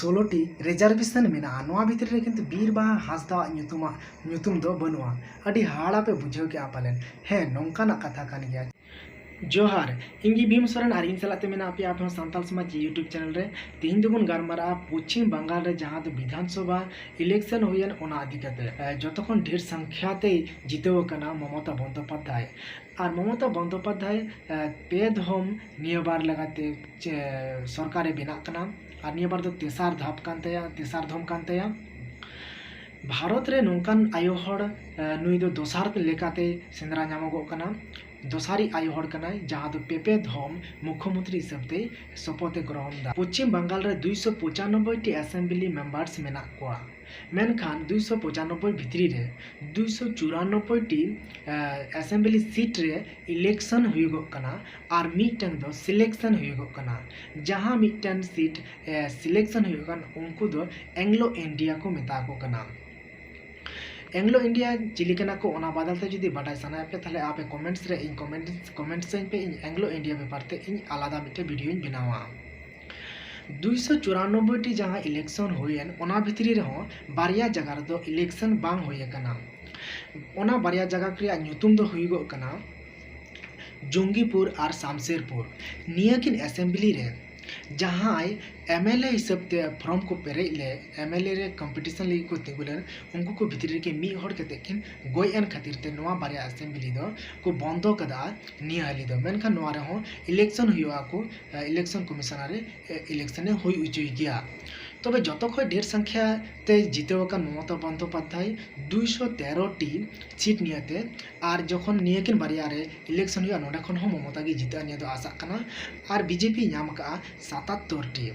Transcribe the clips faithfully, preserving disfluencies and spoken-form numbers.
ᱥᱳᱞᱳ T reservation ᱢᱮᱱᱟᱜᱼᱟ, ᱱᱚᱣᱟ ᱵᱷᱤᱛᱨᱤ ᱨᱮ ᱠᱤᱱᱛᱩ ᱵᱤᱨ ᱵᱟᱦᱟ ᱦᱟᱸᱥᱫᱟᱣᱟᱜ ᱧᱩᱛᱩᱢᱟᱜ, ᱧᱩᱛᱩᱢ ᱫᱚ ᱵᱟᱹᱱᱩᱜᱼᱟ᱾ ᱟᱹᱰᱤ ᱦᱟᱦᱟᱲᱟ ᱯᱮ ᱵᱩᱡᱷᱟᱹᱣ ᱠᱮᱜᱼᱟ ᱯᱟᱞᱮᱱ᱾ ᱦᱮᱸ, ᱱᱚᱝᱠᱟᱱᱟᱜ ᱠᱟᱛᱷᱟ ᱠᱟᱱ ᱜᱮᱭᱟ᱾ ᱡᱚᱦᱟᱨ, ᱤᱧ ᱜᱮ ᱵᱷᱤᱢ ᱥᱚᱨᱮᱱ ᱟᱨ ᱤᱧ ᱥᱟᱞᱟᱜ ᱛᱮ ᱢᱮᱱᱟᱜ ᱯᱮᱭᱟ ᱟᱯᱮ ᱦᱚᱸ ᱥᱟᱱᱛᱟᱲ ᱥᱚᱢᱟᱡᱽ YouTube ᱪᱮᱱᱮᱞ ᱨᱮ᱾ ᱛᱮᱦᱮᱧ ᱫᱚᱵᱚᱱ ᱜᱟᱞᱢᱟᱨᱟᱜᱼᱟ ᱯᱚᱪᱷᱤᱢ ᱵᱟᱝᱜᱟᱞ ᱨᱮ ᱡᱟᱦᱟᱸ ᱫᱚ ᱵᱤᱫᱷᱟᱱ ᱥᱚᱵᱷᱟ ᱤᱞᱮᱠᱥᱚᱱ ᱦᱩᱭᱮᱱ, ᱚᱱᱟ ᱤᱫᱤ ᱠᱟᱛᱮ᱾ ᱮ, ᱡᱚᱛᱚ ᱠᱷᱚᱱ ᱰᱷᱮᱨ ᱥᱚᱝᱠᱷᱭᱟ ᱛᱮᱭ ᱡᱤᱛᱟᱹᱣ ᱟᱠᱟᱱᱟ ᱢᱚᱢᱚᱛᱟ ᱵᱚᱱᱫᱳᱯᱟᱫᱽᱫᱷᱟᱭ᱾ ᱟᱨ ᱢᱚᱢᱚᱛᱟ ᱵᱚᱱᱫᱳᱯᱟᱫᱽᱫᱷᱟᱭ, ᱮ, ᱯᱮ ᱫᱷᱚᱢ ᱱᱤᱭᱟᱹ ᱵᱟᱨ ᱞᱮᱠᱟᱛᱮ ᱪᱮ, ᱥᱚᱨᱠᱟᱨᱮ ᱵᱮᱱᱟᱜ ᱠᱟᱱᱟ᱾ ᱟᱨ ᱱᱤᱭᱟᱹ ᱵᱟᱨ ᱫᱚ ᱛᱮᱥᱟᱨ ᱫᱷᱟᱯ ᱠᱟᱱ ᱛᱟᱭᱟ, ᱛᱮᱥᱟᱨ ᱫᱷᱚᱢ ᱠᱟᱱ ᱛᱟᱭᱟ᱾ ᱵᱷᱟᱨᱚᱛ ᱨᱮ ᱱᱚᱝᱠᱟᱱ ᱟᱭᱳ ᱦᱚᱲ, ᱮ, ᱱᱩᱭ ᱫᱚ ᱫᱚᱥᱟᱨ ᱞᱮᱠᱟᱛᱮ ᱥᱮᱸᱫᱽᱨᱟ ᱧᱟᱢᱚᱜᱚᱜ ᱠᱟᱱᱟ᱾ ᱫᱚᱥᱟᱨᱤᱡ ᱟᱭᱳ ᱦᱚᱲ ᱠᱟᱱᱟᱭ, ᱡᱟᱦᱟᱸ ᱫᱚ ᱯᱮᱯᱮ ᱫᱷᱚᱢ ᱢᱩᱠᱷᱭᱚᱢᱚᱱᱛᱨᱤ ᱦᱤᱥᱟᱹᱵ ᱛᱮ ᱥᱚᱯᱚᱛ ᱮ ᱜᱨᱚᱦᱚᱱ ᱮᱫᱟ᱾ ᱯᱚᱪᱷᱤᱢ ᱵᱟᱝᱜᱟᱞ ᱨᱮ ᱫᱩᱭᱥᱚ ᱯᱚᱸᱪᱟᱱᱚᱵᱵᱳᱭ ᱴᱤ assembly members ᱢᱮᱱᱟᱜ ᱠᱚᱣᱟ, ᱢᱮᱱᱠᱷᱟᱱ ᱫᱩᱭᱥᱚ ᱯᱚᱸᱪᱟᱱᱚᱵᱵᱳᱭ ᱵᱷᱤᱛᱨᱤ ᱨᱮ ᱫᱩᱭᱥᱚ ᱪᱩᱨᱟᱱᱚᱵᱵᱳᱭ ᱴᱤ, ᱮ, assembly seat ᱨᱮ election ᱦᱩᱭᱩᱜᱚᱜ ᱠᱟᱱᱟ ᱟᱨ ᱢᱤᱫᱴᱟᱝ ᱫᱚ selection ᱦᱩᱭᱩᱜᱚᱜ ᱠᱟᱱᱟ᱾ ᱡᱟᱦᱟᱸ ᱢᱤᱫᱴᱟᱝ seat, ᱮ, selection ᱦᱩᱭᱩᱜ ᱠᱟᱱ, ᱩᱱᱠᱩ ᱫᱚ Anglo India ᱠᱚ ᱢᱮᱛᱟ ᱠᱚ ᱠᱟᱱᱟ᱾ Anglo India ᱪᱤᱞᱤ ᱠᱟᱱᱟ ᱠᱚ, ᱚᱱᱟ ᱵᱟᱫᱟᱞ ᱛᱮ ᱡᱩᱫᱤ ᱵᱟᱰᱟᱭ ᱥᱟᱱᱟᱭᱮᱫ ᱯᱮ, ᱛᱟᱦᱞᱮ ᱟᱯᱮ comments ᱨᱮ ᱤᱧ comments, comments ᱟᱹᱧ ᱯᱮ, ᱤᱧ Anglo India ᱵᱮᱯᱟᱨ ᱛᱮ ᱤᱧ ᱟᱞᱟᱫᱟ ᱢᱤᱫᱴᱮᱱ video ᱧ ᱵᱮᱱᱟᱣᱟ᱾ ᱫᱩᱭᱥᱚ ᱪᱩᱨᱟᱱᱚᱵᱵᱳᱭ ᱴᱤ ᱡᱟᱦᱟᱸ election ᱦᱩᱭᱮᱱ, ᱚᱱᱟ ᱵᱷᱤᱛᱨᱤ ᱨᱮᱦᱚᱸ ᱵᱟᱨᱭᱟ ᱡᱟᱭᱜᱟ ᱨᱮᱫᱚ election ᱵᱟᱝ ᱦᱩᱭ ᱟᱠᱟᱱᱟ᱾ ᱚᱱᱟ ᱵᱟᱨᱭᱟ ᱡᱟᱭᱜᱟ ᱨᱮᱭᱟᱜ ᱧᱩᱛᱩᱢ ᱫᱚ ᱦᱩᱭᱩᱜᱚᱜ ᱠᱟᱱᱟ ᱡᱚᱝᱜᱤᱯᱩᱨ ᱟᱨ ᱥᱟᱢᱥᱮᱨᱯᱩᱨ᱾ ᱱᱤᱭᱟᱹ ᱠᱤᱱ assembly ᱨᱮ ᱡᱟᱦᱟᱸᱭ MLA ᱦᱤᱥᱟᱹᱵ ᱛᱮ form ᱠᱚ ᱯᱮᱨᱮᱡ ᱞᱮᱫ, MLA ᱨᱮ competition ᱞᱟᱹᱜᱤᱫ ᱠᱚ ᱛᱤᱸᱜᱩ ᱞᱮᱱ, ᱩᱱᱠᱩ ᱠᱚ ᱵᱷᱤᱛᱨᱤ ᱨᱮᱜᱮ ᱢᱤᱫ ᱦᱚᱲ ᱠᱟᱛᱮ ᱠᱤᱱ ᱜᱚᱡ ᱮᱱ ᱠᱷᱟᱹᱛᱤᱨ ᱛᱮ ᱱᱚᱣᱟ ᱵᱟᱨᱭᱟ assembly ᱫᱚ ᱠᱚ ᱵᱚᱱᱫᱚ ᱠᱟᱫᱟ ᱱᱤᱭᱟᱹ ᱦᱟᱹᱞᱤ ᱫᱚ᱾ ᱢᱮᱱᱠᱷᱟᱱ ᱱᱚᱣᱟ ᱨᱮᱦᱚᱸ election ᱦᱩᱭᱩᱜᱼᱟ, ᱠᱚ, ᱮ, election commissioner ᱮ, ᱮ, election ᱮ ᱦᱩᱭ ᱦᱚᱪᱚᱭ ᱜᱮᱭᱟ᱾ ᱛᱚᱵᱮ ᱡᱚᱛᱚ ᱠᱷᱚᱱ ᱰᱷᱮᱨ ᱥᱚᱝᱠᱷᱭᱟ ᱛᱮ ᱡᱤᱛᱟᱹᱣ ᱟᱠᱟᱱ ᱢᱚᱢᱚᱛᱟ ᱵᱚᱱᱫᱳᱯᱟᱫᱽᱫᱷᱟᱭ ᱫᱩᱭᱥᱚ ᱛᱮᱨᱚ ᱴᱤ seat ᱱᱤᱭᱟᱹᱛᱮ, ᱟᱨ ᱡᱚᱠᱷᱚᱱ ᱱᱤᱭᱟᱹ ᱠᱤᱱ ᱵᱟᱨᱭᱟ ᱨᱮ election ᱦᱩᱭᱩᱜᱼᱟ, ᱱᱚᱸᱰᱮ ᱠᱷᱚᱱ ᱦᱚᱸ ᱢᱚᱢᱚᱛᱟ ᱜᱮ ᱡᱤᱛᱟᱹᱜᱼᱟ, ᱱᱤᱭᱟᱹ ᱫᱚ ᱟᱥᱟᱜ ᱠᱟᱱᱟ᱾ ᱟᱨ BJP ᱧᱟᱢ ᱟᱠᱟᱫᱼᱟ ᱥᱟᱛᱟᱛᱛᱳᱨ ᱴᱤ᱾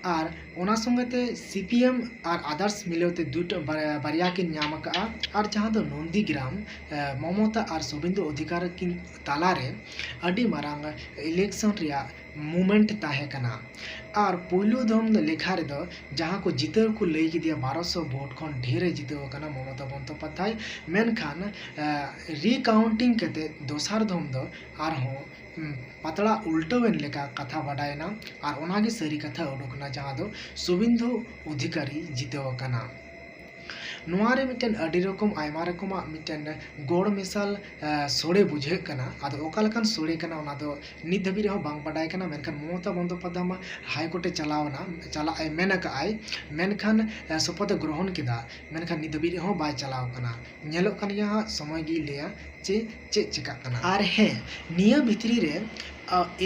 ᱟᱨ ᱚᱱᱟ ᱥᱚᱸᱜᱮ ᱛᱮ CPM ᱟᱨ others ᱢᱤᱞᱟᱹᱣ ᱛᱮ ᱫᱩᱴᱟ, ᱵᱟᱨᱭᱟ, ᱵᱟᱨᱭᱟ ᱠᱤᱱ ᱧᱟᱢ ᱟᱠᱟᱫᱼᱟ᱾ ᱟᱨ ᱡᱟᱦᱟᱸ ᱫᱚ ᱱᱚᱱᱫᱤᱜᱨᱟᱢ, ᱮ, ᱢᱚᱢᱚᱛᱟ ᱟᱨ ᱥᱩᱵᱷᱮᱱᱫᱩ ᱚᱫᱷᱤᱠᱟᱨ ᱠᱤᱱ ᱛᱟᱞᱟ ᱨᱮ ᱟᱹᱰᱤ ᱢᱟᱨᱟᱝ election ᱨᱮᱭᱟᱜ movement ᱛᱟᱦᱮᱸ ᱠᱟᱱᱟ᱾ ᱟᱨ ᱯᱩᱭᱞᱩ ᱫᱷᱚᱢ ᱞᱮᱠᱷᱟ ᱨᱮᱫᱚ ᱡᱟᱦᱟᱸ ᱠᱚ ᱡᱤᱛᱟᱹᱣ ᱠᱚ ᱞᱟᱹᱭ ᱠᱮᱫᱮᱭᱟ, ᱵᱟᱨᱚᱥᱚ vote ᱠᱷᱚᱱ ᱰᱷᱮᱨ ᱮ ᱡᱤᱛᱟᱹᱣ ᱟᱠᱟᱱᱟ ᱢᱚᱢᱚᱛᱟ ᱵᱚᱱᱫᱳᱯᱟᱫᱽᱫᱷᱟᱭ, ᱢᱮᱱᱠᱷᱟᱱ, ᱮ, recounting ᱠᱟᱛᱮ ᱫᱚᱥᱟᱨ ᱫᱷᱚᱢ ᱫᱚ ᱟᱨᱦᱚᱸ ᱯᱟᱛᱲᱟ ᱩᱞᱴᱟᱹᱣᱮᱱ ᱞᱮᱠᱟ ᱠᱟᱛᱷᱟ ᱵᱟᱰᱟᱭᱮᱱᱟ᱾ ᱟᱨ ᱚᱱᱟᱜᱮ ᱥᱟᱹᱨᱤ ᱠᱟᱛᱷᱟ ᱩᱰᱩᱠ ᱮᱱᱟ, ᱡᱟᱦᱟᱸ ᱫᱚ ᱥᱩᱵᱤᱱᱫᱷᱩ ᱚᱫᱷᱤᱠᱟᱨᱤ ᱡᱤᱛᱟᱹᱣ ᱟᱠᱟᱱᱟ᱾ ᱱᱚᱣᱟ ᱨᱮ ᱢᱤᱫᱴᱮᱱ ᱟᱹᱰᱤ ᱨᱚᱠᱚᱢ, ᱟᱭᱢᱟ ᱨᱚᱠᱚᱢᱟᱜ ᱢᱤᱫᱴᱮᱱ ᱜᱚᱲ ᱢᱮᱥᱟᱞ ᱥᱳᱲᱮ ᱵᱩᱡᱷᱟᱹᱜ ᱠᱟᱱᱟ᱾ ᱟᱫᱚ ᱚᱠᱟ ᱞᱮᱠᱟᱱ ᱥᱳᱲᱮ ᱠᱟᱱᱟ, ᱚᱱᱟ ᱫᱚ ᱱᱤᱛ ᱫᱷᱟᱹᱵᱤᱡ ᱨᱮᱦᱚᱸ ᱵᱟᱝ ᱵᱟᱰᱟᱭ ᱠᱟᱱᱟ᱾ ᱢᱮᱱᱠᱷᱟᱱ ᱢᱚᱢᱚᱛᱟ ᱵᱚᱱᱫᱳᱯᱟᱫᱽᱫᱷᱟᱭ ᱢᱟ ᱦᱟᱭ ᱠᱳᱨᱴ ᱮ ᱪᱟᱞᱟᱣ ᱮᱱᱟ, ᱪᱟᱞᱟᱜ ᱮ ᱢᱮᱱ ᱟᱠᱟᱫ ᱟᱭ, ᱢᱮᱱᱠᱷᱟᱱ ᱥᱚᱯᱚᱛ ᱮ ᱜᱨᱚᱦᱚᱱ ᱠᱮᱫᱟ, ᱢᱮᱱᱠᱷᱟᱱ ᱱᱤᱛ ᱫᱷᱟᱹᱵᱤᱡ ᱨᱮᱦᱚᱸ ᱵᱟᱭ ᱪᱟᱞᱟᱣ ᱠᱟᱱᱟ᱾ ᱧᱮᱞᱚᱜ ᱠᱟᱱ ᱜᱮᱭᱟ ᱦᱟᱸᱜ, ᱥᱚᱢᱚᱭ ᱜᱮᱭ ᱞᱟᱹᱭᱟ ᱡᱮ ᱪᱮᱫ ᱪᱮᱠᱟᱜ ᱠᱟᱱᱟ᱾ ᱟᱨ ᱦᱮᱸ, ᱱᱤᱭᱟᱹ ᱵᱷᱤᱛᱨᱤ ᱨᱮ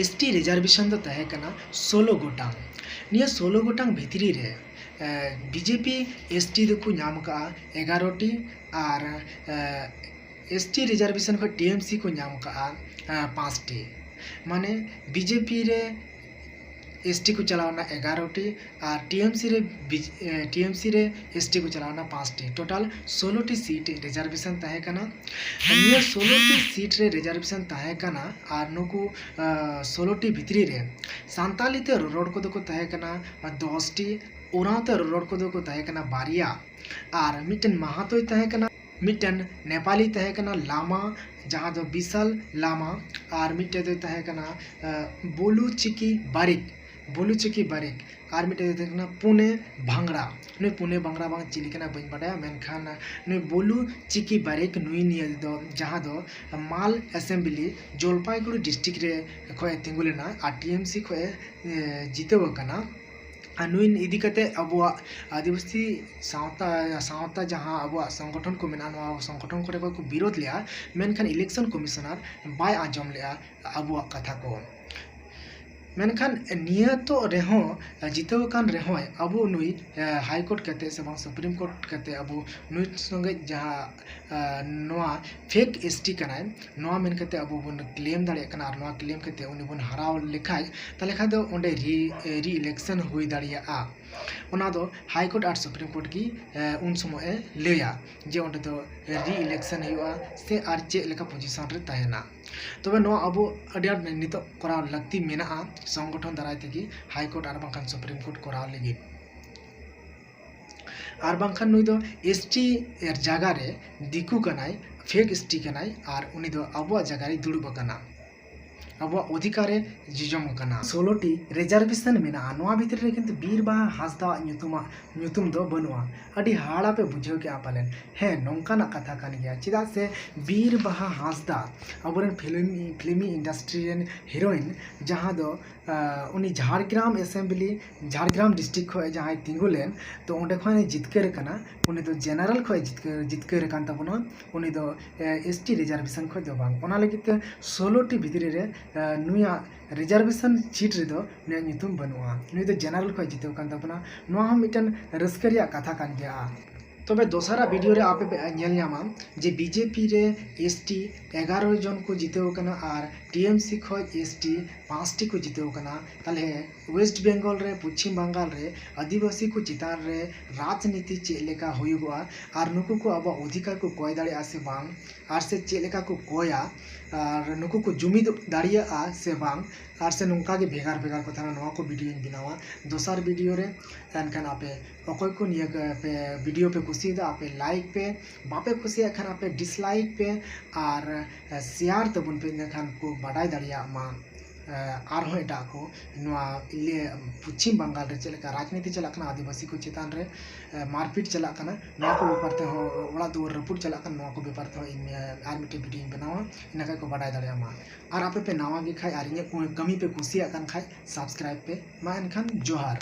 ᱮᱥ ᱴᱤ ᱨᱤᱡᱟᱨᱵᱷᱮᱥᱚᱱ ᱫᱚ ᱛᱟᱦᱮᱸ ᱠᱟᱱᱟ ᱥᱳᱞᱳ ᱜᱚᱴᱟᱝ᱾ ᱱᱤᱭᱟᱹ ᱥᱳᱞᱳ ᱜᱚᱴᱟᱝ ᱵᱷᱤᱛᱨᱤ ᱨᱮ B J P S T ᱫᱚᱠᱚ ᱧᱟᱢ ᱟᱠᱟᱫᱼᱟ ᱮᱜᱟᱨᱚ ᱴᱤ, ᱟᱨ ᱮᱥ ᱴᱤ ᱨᱤᱡᱟᱨᱵᱷᱮᱥᱚᱱ ᱠᱷᱚᱱ ᱴᱤ ᱮᱢ ᱥᱤ ᱠᱚ ᱧᱟᱢ ᱟᱠᱟᱫᱼᱟ ᱯᱟᱸᱪ ᱴᱤ᱾ ᱢᱟᱱᱮ ᱵᱤ ᱡᱮ ᱯᱤ ᱨᱮ ᱮᱥ ᱴᱤ ᱠᱚ ᱪᱟᱞᱟᱣ ᱮᱱᱟ ᱮᱜᱟᱨᱚ ᱴᱤ, ᱟᱨ ᱴᱤ ᱮᱢ ᱥᱤ ᱨᱮ ᱵᱤᱡ-, ᱮ, ᱴᱤ ᱮᱢ ᱥᱤ ᱨᱮ ᱮᱥ ᱴᱤ ᱠᱚ ᱪᱟᱞᱟᱣ ᱮᱱᱟ ᱯᱟᱸᱪ ᱴᱤ᱾ ᱴᱳᱴᱟᱞ ᱥᱳᱞᱳ ᱴᱤ ᱥᱤᱴ ᱨᱤᱡᱟᱨᱵᱷᱮᱥᱚᱱ ᱛᱟᱦᱮᱸ ᱠᱟᱱᱟ᱾ ᱱᱤᱭᱟᱹ ᱥᱳᱞᱳ ᱴᱤ ᱥᱤᱴ ᱨᱮ ᱨᱤᱡᱟᱨᱵᱷᱮᱥᱚᱱ ᱛᱟᱦᱮᱸ ᱠᱟᱱᱟ, ᱟᱨ ᱱᱩᱠᱩ, ᱟ, ᱥᱳᱞᱳ ᱴᱤ ᱵᱷᱤᱛᱨᱤ ᱨᱮ ᱥᱟᱱᱛᱟᱞᱤ ᱛᱮ ᱨᱚᱨᱚᱲ ᱠᱚᱫᱚ ᱠᱚ ᱛᱟᱦᱮᱸ ᱠᱟᱱᱟ ᱫᱚᱥ ᱴᱤ, ᱳᱨᱟᱸᱣ ᱛᱮ ᱨᱚᱨᱚᱲ ᱠᱚᱫᱚ ᱠᱚ ᱛᱟᱦᱮᱸ ᱠᱟᱱᱟ ᱵᱟᱨᱭᱟ, ᱟᱨ ᱢᱤᱫᱴᱮᱱ ᱢᱟᱦᱟᱛᱚᱭ ᱛᱟᱦᱮᱸ ᱠᱟᱱᱟ, ᱢᱤᱫᱴᱮᱱ ᱱᱮᱯᱟᱞᱤ ᱛᱟᱦᱮᱸ ᱠᱟᱱᱟ ᱞᱟᱢᱟ, ᱡᱟᱦᱟᱸ ᱫᱚ ᱵᱤᱥᱟᱞ ᱞᱟᱢᱟ, ᱟᱨ ᱢᱤᱫᱴᱮᱱ ᱫᱚᱭ ᱛᱟᱦᱮᱸ ᱠᱟᱱᱟ, ᱟ, ᱵᱳᱞᱩ ᱪᱤᱠᱤ ᱵᱟᱨᱤᱠ, ᱵᱳᱞᱩ ᱪᱤᱠᱤ ᱵᱟᱨᱤᱠ, ᱟᱨ ᱢᱤᱫᱴᱮᱱ ᱫᱚᱭ ᱛᱟᱦᱮᱸ ᱠᱟᱱᱟ ᱯᱩᱱᱮ ᱵᱷᱟᱝᱲᱟ᱾ ᱱᱩᱭ ᱯᱩᱱᱮ ᱵᱷᱟᱝᱲᱟ ᱵᱟᱝ ᱪᱤᱞᱤ ᱠᱟᱱᱟ ᱵᱟᱹᱧ ᱵᱟᱰᱟᱭᱟ, ᱢᱮᱱᱠᱷᱟᱱ ᱱᱩᱭ ᱵᱳᱞᱩ ᱪᱤᱠᱤ ᱵᱟᱨᱤᱠ ᱱᱩᱭ ᱱᱤᱭᱟᱹ ᱫᱚ, ᱡᱟᱦᱟᱸ ᱫᱚ ᱢᱟᱞ ᱮᱥᱮᱢᱵᱞᱤ ᱡᱚᱞᱯᱟᱭᱜᱩᱲᱤ ᱰᱤᱥᱴᱨᱤᱠᱴ ᱨᱮ ᱠᱷᱚᱱ ᱮ ᱛᱤᱸᱜᱩ ᱞᱮᱱᱟ ᱟᱨ ᱴᱤ ᱮᱢ ᱥᱤ ᱠᱷᱚᱱ ᱮ, ᱮ, ᱡᱤᱛᱟᱹᱣ ᱟᱠᱟᱱᱟ᱾ ᱟᱨ ᱱᱩᱭ ᱤᱫᱤ ᱠᱟᱛᱮ ᱟᱵᱚᱣᱟᱜ ᱟᱹᱫᱤᱵᱟᱹᱥᱤ ᱥᱟᱶᱛᱟ, ᱥᱟᱶᱛᱟ ᱡᱟᱦᱟᱸ ᱟᱵᱚᱣᱟᱜ ᱥᱚᱝᱜᱚᱴᱷᱚᱱ ᱠᱚ ᱢᱮᱱᱟᱜᱼᱟ, ᱱᱚᱣᱟ ᱥᱚᱝᱜᱚᱴᱷᱚᱱ ᱠᱚᱨᱮ ᱠᱚ ᱵᱤᱨᱳᱫ ᱞᱮᱜᱼᱟ, ᱢᱮᱱᱠᱷᱟᱱ ᱤᱞᱮᱠᱥᱚᱱ ᱠᱚᱢᱤᱥᱚᱱᱟᱨ ᱵᱟᱭ ᱟᱸᱡᱚᱢ ᱞᱮᱜᱼᱟ ᱟᱵᱚᱣᱟᱜ ᱠᱟᱛᱷᱟ ᱠᱚ᱾ ᱢᱮᱱᱠᱷᱟᱱ ᱱᱤᱭᱟᱹ ᱛᱚ ᱨᱮᱦᱚᱸ, ᱡᱤᱛᱟᱹᱣ ᱟᱠᱟᱱ ᱨᱮᱦᱚᱸᱭ, ᱟᱵᱚ ᱱᱩᱭ, ᱮ, ᱦᱟᱭ ᱠᱳᱨᱴ ᱠᱟᱛᱮ ᱥᱮ ᱵᱟᱝ ᱥᱩᱯᱨᱤᱢ ᱠᱳᱨᱴ ᱠᱟᱛᱮ ᱟᱵᱚ ᱱᱩᱭ ᱥᱚᱸᱜᱮ ᱡᱟᱦᱟᱸ, ᱮ, ᱱᱚᱣᱟ ᱯᱷᱮᱠ ᱮᱥ ᱴᱤ ᱠᱟᱱᱟᱭ, ᱱᱚᱣᱟ ᱢᱮᱱ ᱠᱟᱛᱮ ᱟᱵᱚ ᱵᱚᱱ ᱠᱞᱮᱢ ᱫᱟᱲᱮᱭᱟᱜ ᱠᱟᱱᱟ ᱟᱨ ᱱᱚᱣᱟ ᱠᱞᱮᱢ ᱠᱟᱛᱮ ᱩᱱᱤ ᱵᱚᱱ ᱦᱟᱨᱟᱣ ᱞᱮᱠᱷᱟᱡ, ᱛᱟᱦᱚᱞᱮ ᱠᱷᱟᱱ ᱫᱚ ᱚᱸᱰᱮ ᱨᱤ-, ᱨᱤ ᱤᱞᱮᱠᱥᱚᱱ ᱦᱩᱭ ᱫᱟᱲᱮᱭᱟᱜᱼᱟ᱾ ᱚᱱᱟ ᱫᱚ ᱦᱟᱭ ᱠᱳᱨᱴ ᱟᱨ ᱥᱩᱯᱨᱤᱢ ᱠᱳᱨᱴ ᱜᱮ, ᱮ, ᱩᱱ ᱥᱚᱢᱚᱭ ᱮ ᱞᱟᱹᱭᱟ ᱡᱮ ᱚᱸᱰᱮ ᱫᱚ ᱨᱤ ᱤᱞᱮᱠᱥᱚᱱ ᱦᱩᱭᱩᱜᱼᱟ ᱥᱮ ᱟᱨ ᱪᱮᱫ ᱞᱮᱠᱟ ᱯᱚᱡᱤᱥᱚᱱ ᱨᱮ ᱛᱟᱦᱮᱱᱟ᱾ ᱛᱚᱵᱮ ᱱᱚᱣᱟ ᱟᱵᱚ ᱟᱹᱰᱤ ᱟᱸᱴ ᱱᱤᱛᱚᱜ ᱠᱚᱨᱟᱣ ᱞᱟᱹᱠᱛᱤ ᱢᱮᱱᱟᱜᱼᱟ, ᱥᱚᱝᱜᱚᱴᱷᱚᱱ ᱫᱟᱨᱟᱭ ᱛᱮᱜᱮ ᱦᱟᱭ ᱠᱳᱨᱴ ᱟᱨ ᱵᱟᱝᱠᱷᱟᱱ ᱥᱩᱯᱨᱤᱢ ᱠᱳᱨᱴ ᱠᱚᱨᱟᱣ ᱞᱟᱹᱜᱤᱫ᱾ ᱟᱨ ᱵᱟᱝᱠᱷᱟᱱ ᱱᱩᱭ ᱫᱚ ᱮᱥ ᱴᱤ ᱮᱨ ᱡᱟᱭᱜᱟ ᱨᱮ ᱫᱤᱠᱩ ᱠᱟᱱᱟᱭ, ᱯᱷᱮᱠ ᱮᱥ ᱴᱤ ᱠᱟᱱᱟᱭ, ᱟᱨ ᱩᱱᱤ ᱫᱚ ᱟᱵᱚᱣᱟᱜ ᱡᱟᱭᱜᱟ ᱨᱮᱭ ᱫᱩᱲᱩᱵ ᱟᱠᱟᱱᱟ᱾ ᱟᱵᱚᱣᱟᱜ ᱚᱫᱷᱤᱠᱟᱨ ᱮ ᱡᱚᱡᱚᱢ ᱟᱠᱟᱱᱟ᱾ ᱥᱳᱞᱳ ᱴᱤ ᱨᱤᱡᱟᱨᱵᱷᱮᱥᱚᱱ ᱢᱮᱱᱟᱜᱼᱟ, ᱱᱚᱣᱟ ᱵᱷᱤᱛᱨᱤ ᱨᱮ ᱠᱤᱱᱛᱩ ᱵᱤᱨ ᱵᱟᱦᱟ ᱦᱟᱸᱥᱫᱟᱣᱟᱜ ᱧᱩᱛᱩᱢᱟᱜ ᱧᱩᱛᱩᱢ ᱫᱚ ᱵᱟᱹᱱᱩᱜᱼᱟ᱾ ᱟᱹᱰᱤ ᱦᱟᱦᱟᱲᱟ ᱯᱮ ᱵᱩᱡᱷᱟᱹᱣ ᱠᱮᱜᱼᱟ ᱯᱟᱞᱮᱱ᱾ ᱦᱮᱸ, ᱱᱚᱝᱠᱟᱱᱟᱜ ᱠᱟᱛᱷᱟ ᱠᱟᱱ ᱜᱮᱭᱟ᱾ ᱪᱮᱫᱟᱜ ᱥᱮ ᱵᱤᱨ ᱵᱟᱦᱟ ᱦᱟᱸᱥᱫᱟ ᱟᱵᱚᱨᱮᱱ ᱯᱷᱤᱞᱢ ᱯᱷᱤᱞᱢᱤ ᱤᱱᱰᱟᱥᱴᱨᱤ ᱨᱮᱱ ᱦᱤᱨᱳᱭᱤᱱ, ᱡᱟᱦᱟᱸ ᱫᱚ ᱟᱸ, ᱩᱱᱤ ᱡᱷᱟᱲᱜᱨᱟᱢ ᱮᱥᱮᱢᱵᱞᱤ, ᱡᱷᱟᱲᱜᱨᱟᱢ ᱰᱤᱥᱴᱨᱤᱠᱴ ᱠᱷᱚᱱ ᱡᱟᱦᱟᱸᱭ ᱛᱤᱸᱜᱩ ᱞᱮᱱ, ᱛᱚ ᱚᱸᱰᱮ ᱠᱷᱚᱱ ᱮ ᱡᱤᱛᱠᱟᱹᱨ ᱟᱠᱟᱱᱟ᱾ ᱩᱱᱤ ᱫᱚ ᱡᱮᱱᱟᱨᱮᱞ ᱠᱷᱚᱱ ᱡᱤᱛᱠᱟᱹᱨ ᱡᱤᱛᱠᱟᱹᱨ ᱟᱠᱟᱱ ᱛᱟᱵᱚᱱᱟ᱾ ᱩᱱᱤ ᱫᱚ ᱮᱥ ᱴᱤ ᱨᱤᱡᱟᱨᱵᱷᱮᱥᱚᱱ ᱠᱷᱚᱱ ᱫᱚ ᱵᱟᱝ᱾ ᱚᱱᱟ ᱞᱟᱹᱜᱤᱫ ᱛᱮ ᱥᱳᱞᱳ ᱴᱤ ᱵᱷᱤᱛᱨᱤ ᱨᱮ ᱟᱸ, ᱱᱩᱭᱟᱜ ᱨᱤᱡᱟᱨᱵᱷᱮᱥᱚᱱ ᱥᱤᱴ ᱨᱮᱫᱚ ᱱᱩᱭᱟᱜ ᱧᱩᱛᱩᱢ ᱵᱟᱹᱱᱩᱜᱼᱟ᱾ ᱱᱩᱭ ᱫᱚ ᱡᱮᱱᱟᱨᱮᱞ ᱠᱷᱚᱱ ᱡᱤᱛᱟᱹᱣ ᱟᱠᱟᱱ ᱛᱟᱵᱚᱱᱟ᱾ ᱱᱚᱣᱟ ᱦᱚᱸ ᱢᱤᱫᱴᱮᱱ ᱨᱟᱹᱥᱠᱟᱹ ᱨᱮᱭᱟᱜ ᱠᱟᱛᱷᱟ ᱠᱟᱱ ᱜᱮᱭᱟ᱾ ᱛᱚᱵᱮ ᱫᱚᱥᱟᱨᱟᱜ ᱵᱷᱤᱰᱤᱭᱳ ᱨᱮ ᱟᱯᱮ ᱯᱮ ᱧᱮᱞ ᱧᱟᱢᱟ ᱡᱮ ᱵᱤᱡᱮᱯᱤ ᱨᱮ ᱮᱥ ᱴᱤ ᱮᱜᱟᱨᱚ ᱡᱚᱱ ᱠᱚ ᱡᱤᱛᱟᱹᱣ ᱟᱠᱟᱱᱟ ᱟᱨ ᱴᱤ ᱮᱢ ᱥᱤ ᱠᱷᱚᱱ ᱮᱥ ᱴᱤ ᱯᱟᱸᱪᱴᱤ ᱠᱚ ᱡᱤᱛᱟᱹᱣ ᱟᱠᱟᱱᱟ᱾ ᱛᱟᱦᱞᱮ ᱳᱭᱮᱥᱴ ᱵᱮᱝᱜᱚᱞ ᱨᱮ, ᱯᱚᱪᱷᱤᱢ ᱵᱟᱝᱜᱟᱞ ᱨᱮ ᱟᱹᱫᱤᱵᱟᱹᱥᱤ ᱠᱚ ᱪᱮᱛᱟᱱ ᱨᱮ ᱨᱟᱡᱽᱱᱤᱛᱤ ᱪᱮᱫ ᱞᱮᱠᱟ ᱦᱩᱭᱩᱜᱚᱜᱼᱟ ᱟᱨ ᱱᱩᱠᱩ ᱠᱚ ᱟᱵᱚᱣᱟᱜ ᱚᱫᱷᱤᱠᱟᱨ ᱠᱚ ᱠᱚᱭ ᱫᱟᱲᱮᱭᱟᱜᱼᱟ ᱥᱮ ᱵᱟᱝ, ᱟᱨ ᱥᱮ ᱪᱮᱫ ᱞᱮᱠᱟ ᱠᱚ ᱠᱚᱭᱟ, ᱟᱨ ᱱᱩᱠᱩ ᱠᱚ ᱡᱩᱢᱤᱫ ᱫᱟᱲᱮᱭᱟᱜᱼᱟ ᱥᱮ ᱵᱟᱝ, ᱟᱨ ᱥᱮ ᱱᱚᱝᱠᱟ ᱜᱮ ᱵᱷᱮᱜᱟᱨ ᱵᱷᱮᱜᱟᱨ ᱠᱚ ᱛᱟᱦᱮᱱᱟ, ᱱᱚᱣᱟ ᱠᱚ ᱵᱷᱤᱰᱤᱭᱳᱧ ᱵᱮᱱᱟᱣᱟ ᱫᱚᱥᱟᱨ ᱵᱷᱤᱰᱤᱭᱳ ᱨᱮ᱾ ᱮᱱᱠᱷᱟᱱ ᱟᱯᱮ ᱚᱠᱚᱭ ᱠᱚ ᱱᱤᱭᱟᱹ ᱠᱚ ᱯᱮ ᱵᱷᱤᱰᱤᱭᱳ ᱯᱮ ᱠᱩᱥᱤᱭᱮᱫᱟ, ᱟᱯᱮ ᱞᱟᱭᱤᱠ ᱯᱮ, ᱵᱟᱯᱮ ᱠᱩᱥᱤᱭᱟᱜ ᱠᱷᱟᱱ ᱟᱯᱮ ᱰᱤᱥᱞᱟᱭᱤᱠ ᱯᱮ ᱟᱨ ᱥᱮᱭᱟᱨ ᱛᱟᱵᱚᱱ ᱯᱮ, ᱤᱱᱟᱹᱠᱷᱟᱱ ᱠᱚ ᱵᱟᱰᱟᱭ ᱫᱟᱲᱮᱭᱟᱜ ᱢᱟ᱾ ᱟᱨᱦᱚᱸ ᱮᱴᱟᱜ ᱠᱚ ᱱᱚᱣᱟ ᱤᱭᱟᱹ ᱯᱚᱪᱷᱤᱢ ᱵᱟᱝᱜᱟᱞ ᱨᱮ ᱪᱮᱫ ᱞᱮᱠᱟ ᱨᱟᱡᱽᱱᱤᱛᱤ ᱪᱟᱞᱟᱜ ᱠᱟᱱᱟ, ᱟᱹᱫᱤᱵᱟᱹᱥᱤ ᱠᱚ ᱪᱮᱛᱟᱱ ᱨᱮ ᱮ, ᱢᱟᱨᱯᱤᱴ ᱪᱟᱞᱟᱜ ᱠᱟᱱᱟ, ᱱᱚᱣᱟ ᱠᱚ ᱵᱮᱯᱟᱨ ᱛᱮᱦᱚᱸ, ᱚᱲᱟᱜ ᱫᱩᱣᱟᱹᱨ ᱨᱟᱹᱯᱩᱫ ᱪᱟᱞᱟᱜ ᱠᱟᱱᱟ, ᱱᱚᱣᱟ ᱠᱚ ᱵᱮᱯᱟᱨ ᱛᱮᱦᱚᱸ ᱤᱧ ᱮ, ᱟᱨ ᱢᱤᱫᱴᱮᱱ ᱵᱷᱤᱰᱤᱭᱳᱧ ᱵᱮᱱᱟᱣᱟ, ᱤᱱᱟᱹ ᱠᱷᱟᱡ ᱠᱚ ᱵᱟᱰᱟᱭ ᱫᱟᱲᱮᱭᱟᱜ ᱢᱟ᱾ ᱟᱨ ᱟᱯᱮ ᱯᱮ ᱱᱟᱣᱟ ᱜᱮ ᱠᱷᱟᱡ ᱟᱨ ᱤᱧᱟᱹᱜ ᱠᱚ-, ᱠᱟᱹᱢᱤ ᱯᱮ ᱠᱩᱥᱤᱭᱟᱜ ᱠᱟᱱ ᱠᱷᱟᱡ ᱥᱟᱵᱥᱠᱨᱟᱭᱤᱵᱽ ᱯᱮ᱾ ᱢᱟ ᱮᱱᱠᱷᱟᱱ ᱡᱚᱦᱟᱨ᱾